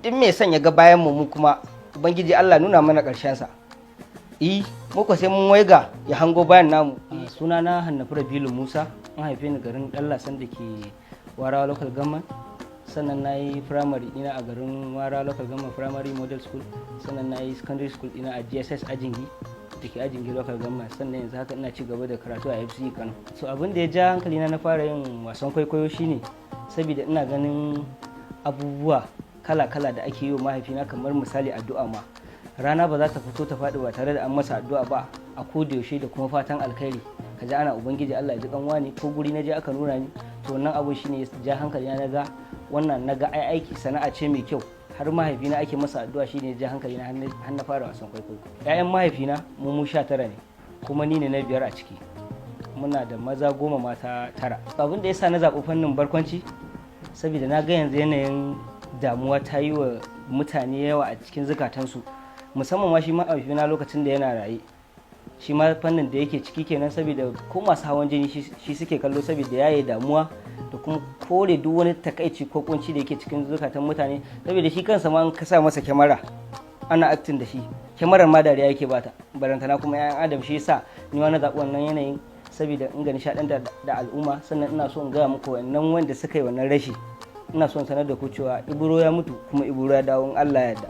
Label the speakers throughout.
Speaker 1: Duk mai son ya ga bayan mu, mu kuma Ubangiji Allah nuna mana ƙarshen sa. Muka sai mun waiga ya hango bayan namu. Sunana Hannafi Rabilu Musa, an haife ni garin Ɗallasan da ke Warawa Local Government. Sannan na yi primary ɗina a garin Warawa Local Government Primary Model School. Sannan na yi secondary school ɗina a GSS Ajingi da ke Ajingi Local Government. Sannan yanzu haka ina ci gaba da karatu a FCE Kano. So abin da ya ja hankali na fara yin wasan kwaikwayo shine saboda ina ganin abubuwa kala-kala da ake yi wa mahaifina, kamar misali addu'a ma. Rana ba za ta fito ta faɗi ba tare da an masa addu'a ba a koda yaushe, da kuma fatan alkhairi. Ka ji ana "Ubangiji Allah ya ji kanwa ne", ko guri na je aka nuna ni. To wannan abun shine ya ja hankali na ga wannan, na ga ai aiki sana'a ce mai kyau, har mahaifina ake masa addu'a, shine ya ja hankali na har na fara wasan kwaikwayo. Ƴaƴan mahaifina mu mu 19 ne, kuma ni ne na biyar a ciki. Muna da maza 10, mata tara. Abin da yasa na zaɓi fannin barkwanci, saboda na ga yanzu yanayin damuwa ta yi wa mutane yawa a cikin zukatansu, musamman ma shi mahaifina lokacin da yana raye, shi ma fannin da yake ciki kenan, saboda ko masu hawan jini shi suke kallo, saboda yaye damuwa da kuma kore duk wani takaici ko kunci da yake cikin zukatan mutane. Saboda shi kansa ma ka sa masa kyamara ana acting da shi, kyamarar ma dariya yake bata, barantana kuma 'ya'yan adam. Shi yasa ni ma na zaɓi wannan yanayin, saboda in ga nishaɗantar da al'umma. Sannan ina so in gaya muku, wannan wanda suka yi wannan rashi, ina son sanar da ku cewa Ibro ya mutu kuma Ibro ya dawo, in Allah ya yarda.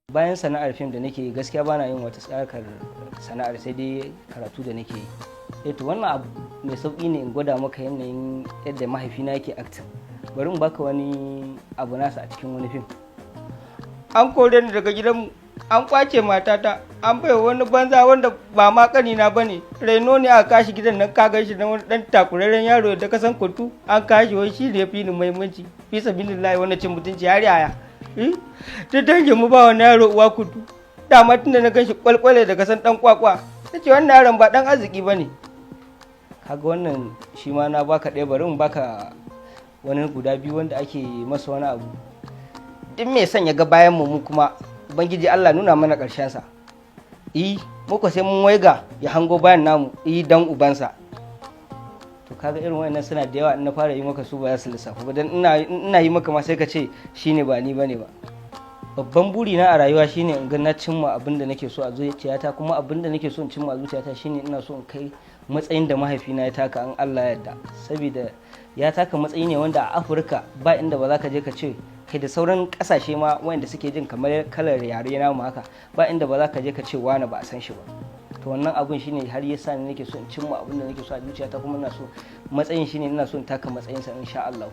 Speaker 1: Bayan sana'ar fim da nake, gaskiya bana yin wata tsakar sana'ar sai dai karatu da nake yi. Eh, to wannan abu mai sauki ne in gwada maka yanayin yadda mahaifina yake acting. Bari in baka wani abu nasa a cikin wani fim. An kore ni daga gidanmu, an kwace matata, an bai wani banza wanda ba ma kanina ba ne, raino ne aka kashi gidan nan. Ka gan shi na wani dan takurarren yaro da kasan kutu, an kashi, wai shi ne fi ni muhimmanci. Fi sabilillahi, wannan cin mutunci har yaya? Duk dangin mu ba wani yaro uwa kutu. Dama tun da na gan shi kwalkwale da kasan dan kwakwa, nace wannan yaron ba dan arziki ba ne. Kaga wannan shi ma na baka ɗaya, bari in baka wani guda biyu wanda ake masa wani abu. Duk mai son ya ga bayan mu, mu kuma Ubangiji Allah nuna mana ƙarshen sa. Muka sai mun waiga ya hango bayan namu, dan ubansa. To kaga irin wayannan suna da yawa, in na fara yi maka su ba za su lissafu ba, dan ina yi maka ma sai ka ce shine ba ni bane ba. Babban buri na a rayuwa shine in ga na cimma abin da nake so a zuciyata, kuma abin da nake so in cimma a zuciyata shine ina so in kai matsayin da mahaifina ya taka, in Allah ya yarda, saboda ya taka matsayi ne wanda a Afirka ba inda ba za ka je ka ce kai, da sauran kasashe ma wanda suke jin kamar kalar yare namu haka, ba inda ba za ka je ka ce wani ba a san shi ba. To wannan abun shine har ya sa ni nake so in cimma abin da nake so a zuciyata, kuma ina so matsayin shine ina so in taka matsayinsa, insha Allah.